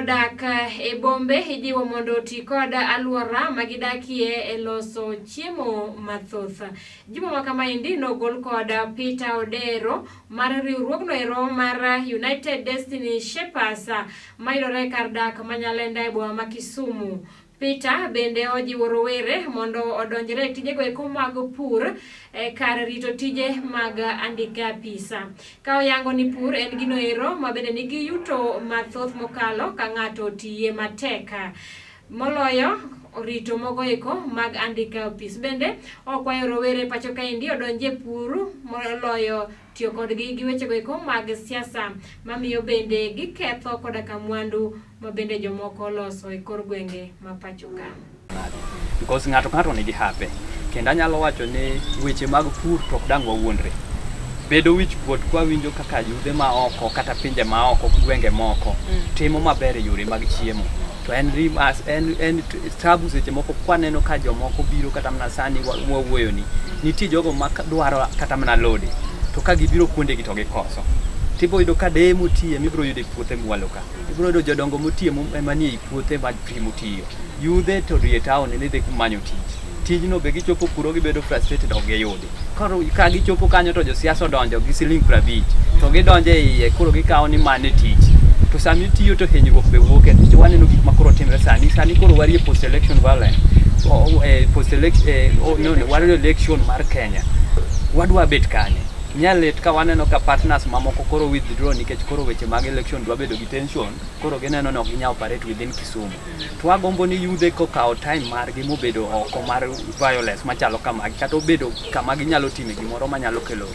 Odak e bombe ijiwo mondo oti kod alwora ma gidakie e loso chiemo mathoth. Juma ma kamaendi nogol kod Peter Odero mar riwruogno ero mar United Destiny Shapers mayudore e kar dak ma Nyalenda e boma ma Kisumu. Peter bende ojiwo rowere mondo odonjre e tijego eko mag pur e kar rito tije mag andika apisa. Ka oyango ni pur en gino ero ma bende nigi yuto mathoth mokalo ka ng'ato otiye matek. Moloyo rito mogo eko mag andika apis. Bende okwayo rowere pacho kaendi odonje pur moloyo tiyo kodgi gi wechego eko mag siasa mamiyo bende giketho koda ka mwandu ma bende jomoko oloso e kor gwenge ma pacho ka. Because ng'ato ka ng'ato nigi hape kendo anyalo wacho ni weche mag pur to ok dang' wawuondre. Bedo wich kuot kwawinjo kaka yudhe ma oko kata pinje ma oko gwenge moko timo maber e yore mag chiemo. To en en tabu seche moko kwaneno ka jomoko biro kata mana sani mwawuoyoni nitie jogo ma dwaro kata mana lode to ka gibiro kuondegi to gikoso. Tibiro yudo ka deye motiye mibiro yudo e puothe mwalo ka. Ibiro yudo jodongo motiye manie ei puothe ma timo tiyo. Yudhe to odhi e town ni dhi manyo tich. Tijno be gichopo kuro gibedo frustrated ok giyudi. Koro ka gichopo kanyo to josiasa odonjo gi siling 50 to gidonjo e iye koro gikawo ni mano e tich. To sama itiyo to hinyruok be wuok nikech waneno gik ma koro timre sani. Sani koro warie post election violence. Post election no, no, warie election mar Kenya. Wadwa bet kanye? Nyalit ka waneno ka partners mamoko koro withdraw nikech koro weche mag election dwa bedo gi tension koro gineno ni ok ginyal operate within Kisumu. To wagombo ni yudhe kokawo time margi mobedo oko mar violence machalo kamagi kata obedo kama ginyalo time gimoro manyalo kelo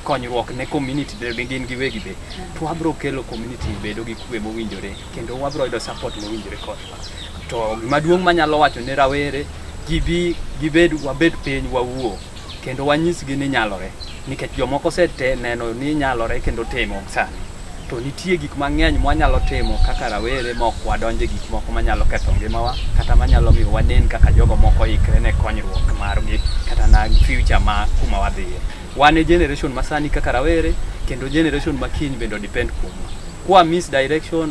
konyruok ne community gin giwegi be to wabro kelo community bedo gi kwe mowinjore kendo wabro yudo support mowinjore kodwa. To gima duong' manyalo wacho ne rawere gibi gibed wabed piny wawuo kendo wanyisgi ni nyalore nikech jomoko osete neno ni nyalore kendo timo sani. To nitie gik mang'eny mwanyalo timo kaka rawere ma ok wadonje gik moko manyalo ketho ngimawa kata manyalo miyo wanen kaka jogo moko ikre ne konyruok margi kata na future ma kuma wadhiye. Wan e generation masani kaka rawere kendo generation ma kiny bende depend kuomwa. Kwa misdirection.